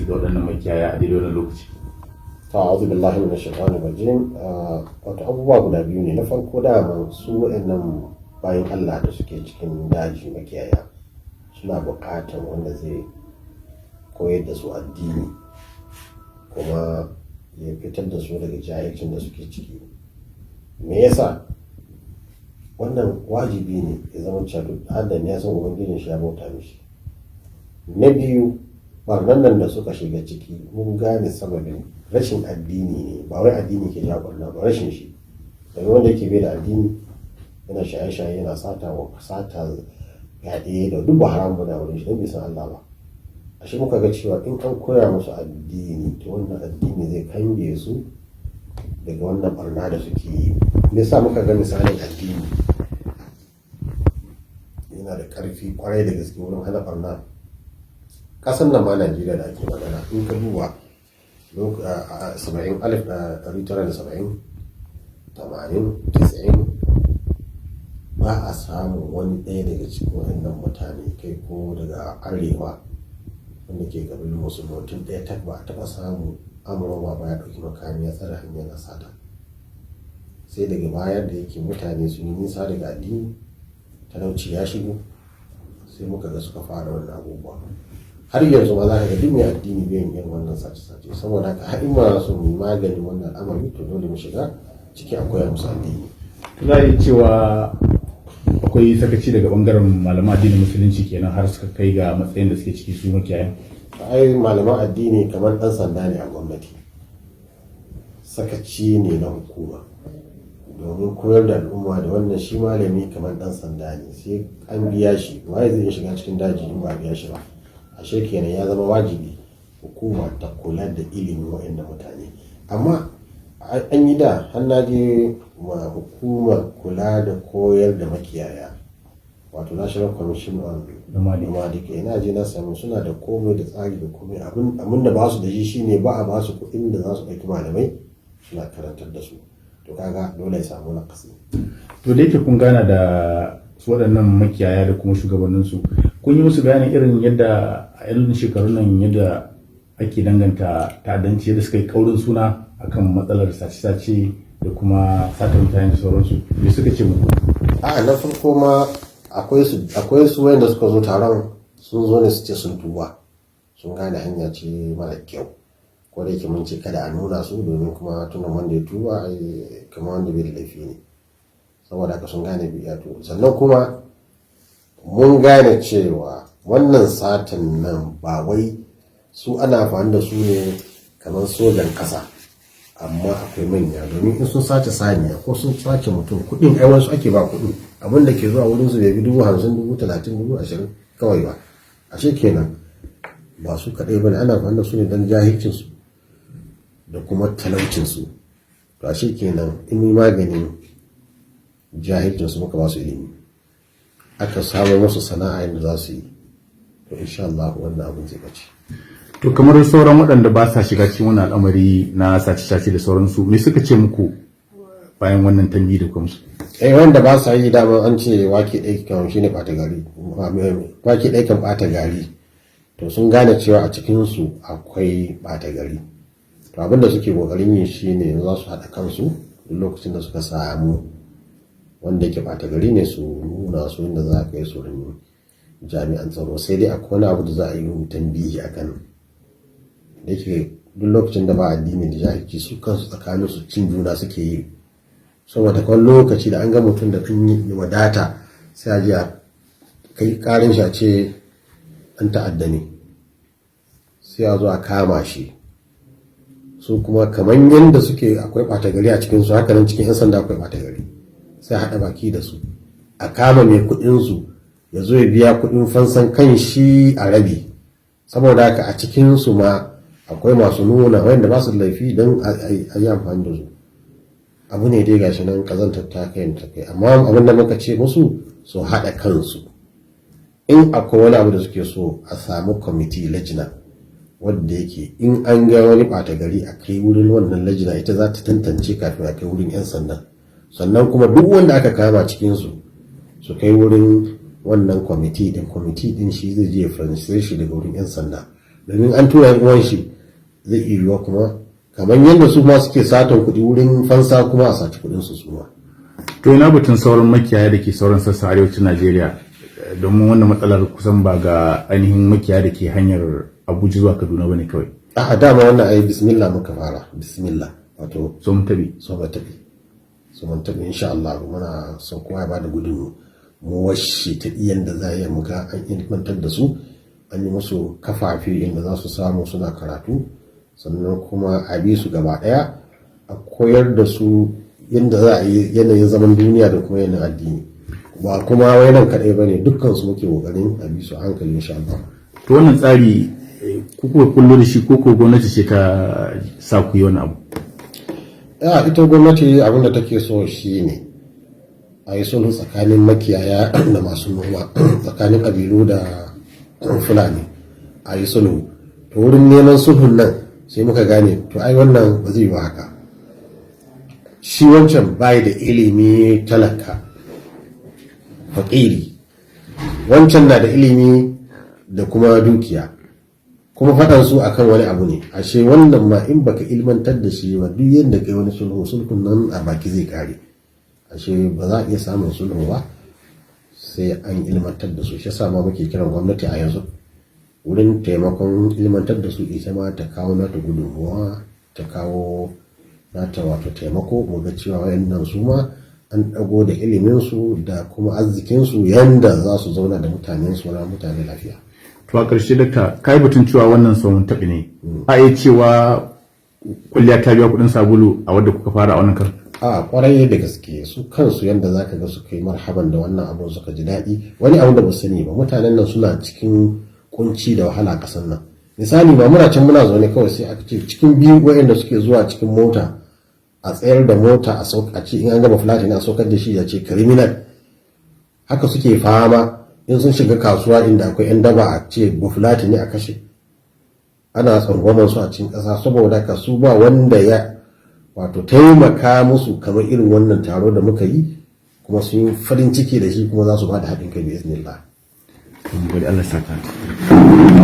su ga waɗannan makiyaya a daidai wannan lokaci? A'udhu billahi minash shaitanir rajim. Wato abubuwa guda biyu ne. Na farko, dama su waɗannan bayan Allah da suke cikin daji makiyaya suna buƙatar wanda zai koyar da su addini kuma ya fitar da su daga jahilcin da suke ciki. Me yasa? Wannan wajibi ne ya zama cewa duk adam ya san Ubangijin shi, ya bauta mishi. Na biyu, barnan nan da suka shiga ciki, mun gane sababin rashin addini ne. Ba wai addini ke jawo barna ba, rashin shi. Domin wanda yake bai da addini yana shaye-shaye, yana sata wa sata, fyaɗe da duk ba haram ba da wurin shi, don bai san Allah ba. Ashe muka ga cewa in an koya musu addini, to wannan addini zai kange su daga wannan barna da suke yi. Me yasa muka ga misalin addini yana da ƙarfi kwarai da gaske wurin hana barna? Ƙasar nan ma, Najeriya da ake magana, in ka duba 70, 1970, 80, 90, ba a samun wani ɗaya daga cikin waɗannan mutane, kai ko daga arewa wanda ke ƙabilun Musulmi, mutum ɗaya tak ba a taɓa samun amurwa ba ya ɗauki makami ya tsare hanyar na sata. Sai daga baya da yake mutane sun yi nisa daga addini, talauci ya shigo, sai muka ga suka fara wannan abubuwa. Har yanzu ma za ka ga duk mai addini bai yin irin wannan sace-sace. Saboda haka, har in ma so mu yi maganin wannan al'amari, to dole mu shiga ciki a koya musu addini. Za a iya cewa akwai sakaci daga bangaren malaman addinin Musulunci kenan har suka kai ga matsayin da suke ciki su makiyayan? Ai malaman addini kamar ɗan sanda ne a gwamnati. Sakaci ne na hukuma, domin koyar da al'umma da wannan, shi malami kamar ɗan sanda ne, sai an biya shi. Waye zai iya shiga cikin daji in ba a biya shi ba? Ashe kenan ya zama wajibi hukuma ta kula da ilimin waɗannan mutane. Amma an yi da har na je ma hukumar kula da koyar da makiyaya, wato National Commission on Nomadic. Nomadic. Ina je na samu suna da komai da tsari da komai. Abin da ba su da shi shine ba a ba su kuɗin da za su ɗauki malamai suna karantar da su. To kaga dole ya samu nakasi. To, da yake kun gana da su waɗannan makiyaya da kuma shugabanninsu, kun yi musu bayanin irin yadda a yan shekarun nan yadda ake danganta ta'addanci, yadda suka yi kaurin suna akan matsalar sace-sace da kuma satar mutane da sauransu? Me suka ce muku? A na farko ma akwai su wayanda suka zo taron, sun zo ne su ce sun tuba, sun gane hanya ce mara kyau. Ko da yake mun ce kada a nuna su, domin kuma tunan wanda ya tuba ai kamar wanda bai da laifi ne. Saboda haka sun gane biya. To sannan kuma mun gane cewa wannan satan nan ba wai su ana amfani da su ne kamar sojan ƙasa, amma akwai manya. Domin in sun sace saniya ko sun sace mutum, kuɗin ai wasu ake ba kuɗin. Abin da ke zuwa wurin su bai bi 50,000, 30,000, 20,000 kawai ba. Ashe kenan ba su kaɗai ba ne, ana amfani da su ne don jahilcinsu da kuma talaucinsu. To ashe kenan in yi maganin jahilcinsu, muka ba su ilimi, aka samu musu sana'a yadda za su yi, to insha Allah wannan abin zai bace. To, kamar sauran waɗanda ba sa shiga cikin wannan al'amari na sace-sace da sauransu, me suka ce muku bayan wannan tambayi da kuma? Eh, wanda ba sa yi, dama an ce wake ɗaya kan shine ɓata gari, wake ɗaya kan ɓata gari. To sun gane cewa a cikinsu akwai ɓata gari. To abin da suke ƙoƙarin yi shine za su haɗa kansu, duk lokacin da suka samu wanda yake ɓata gari ne, su nuna su inda za a kai su wurin jami'an tsaro. Sai dai akwai wani abu da za a yi tambihi akan da yake, duk lokacin da ba addini da jahilci, su kansu tsakanin su cin juna suke yi. Saboda kwan lokaci da an ga mutum da tun yi wadata, sai a je a kai karin shi, a ce an ta'adda ne, sai a zo a kama shi. Su kuma kamar yadda suke akwai ɓata gari a cikinsu, haka nan cikin 'yan sanda akwai ɓata gari. Sai haɗa baki da su a kama mai kuɗinsu, ya zo ya biya kuɗin fansan kan shi a rabi. Saboda haka a cikinsu ma akwai masu nuna wanda ba su da laifi don a yi amfani da su. Abu ne dai gashi nan, kazantar ta kai ta kai. Amma abin da muka ce musu, su haɗa kansu. In akwai wani abu da suke so, a samu kwamiti, lajina, wadda yake in an ga wani ɓata gari a kai wurin wannan lajina, ita za ta tantance kafin a kai wurin 'yan sanda. Sannan kuma duk wanda aka kama cikinsu, su kai wurin wannan kwamiti din. Kwamiti din shi zai je ya shi daga wurin 'yan sanda. Domin an tura yan uwan shi, zai iya yiwuwa kuma kamar yadda su ma suke satan kuɗi wurin fansa, kuma a saci kuɗin su su ma. To, ina batun sauran makiyaya da ke sauran sassan arewacin Najeriya? Domin wannan matsalar kusan ba ga ainihin makiyaya da ke hanyar Abuja zuwa Kaduna bane kawai. A dama wannan ai bismillah muka fara, bismillah wato So mun tabi. So mun tabi, so mun tabi. Insha Allah muna son kowa ya bada gudun mu washe ta iyan da za a yi muga an ilmantar da su, an yi musu kafafe inda za su samu suna karatu, sannan kuma a bi su gaba daya a koyar da su yadda za a yi yanayin zaman duniya da kuma yanayin addini. Ba kuma wai nan kaɗai ba ne, dukkan su muke kokarin a bi su a hankali, insha Allah. To, wannan tsari ku kuka kullo da shi ko ko gwamnati ce ta sa ku yi wani abu? Ya, ita gwamnati abinda take so shine a yi sulhu tsakanin makiyaya da masu noma, tsakanin ƙabilu da Fulani, a yi sulhu. To, wurin neman sulhun nan sai muka gane, to ai wannan ba zai yi ba haka. Shi wancan bai da ilimi, talaka faƙiri, wancan na da ilimi da kuma dukiya, kuma faɗan su akan wani abu ne. Ashe wannan ma in baka ilmantar da shi ba, duk yadda kai wani sulhu, sulhun nan a baki zai kare. Ashe ba za a iya samun sulhu ba sai an ilmantar da su. Shi yasa ma muke kiran gwamnati a yanzu wurin taimakon ilmantar da su, ita ma ta kawo nata gudunmuwa, ta kawo nata wato taimako, mu ga cewa wayannan su ma an ɗago da iliminsu da kuma arzikinsu, yanda za su zauna da mutanensu na mutane lafiya. To, a ƙarshe dakta, kai batun cewa wannan sauran taɓi ne, a iya cewa kwalliya ta biya kuɗin sabulu a wadda kuka fara a wannan kar? A kwarai da gaske. Su kansu yadda za ka ga suka yi marhaban da wannan abun, suka ji daɗi. Wani abu da ba sani ba, mutanen nan suna cikin kunci da wahala a ƙasar nan. Misali, ba muna can muna zaune kawai sai aka ce cikin biyu waɗanda suke zuwa cikin mota, a tsayar da mota, a sauka, a ce in an gama Fulani a saukar da shi, ya ce criminal. Haka suke fama in sun shiga kasuwa inda akwai 'yan daba, a ce Bafulati ne, a kashe. Ana tsangwamar su a cikin ƙasa. Saboda haka su ba wanda ya wato taimaka musu kamar irin wannan taro da muka yi, kuma sun yi farin ciki da shi, kuma za su ba da haɗin kai bi iznillah. Mun gode, Allah saka.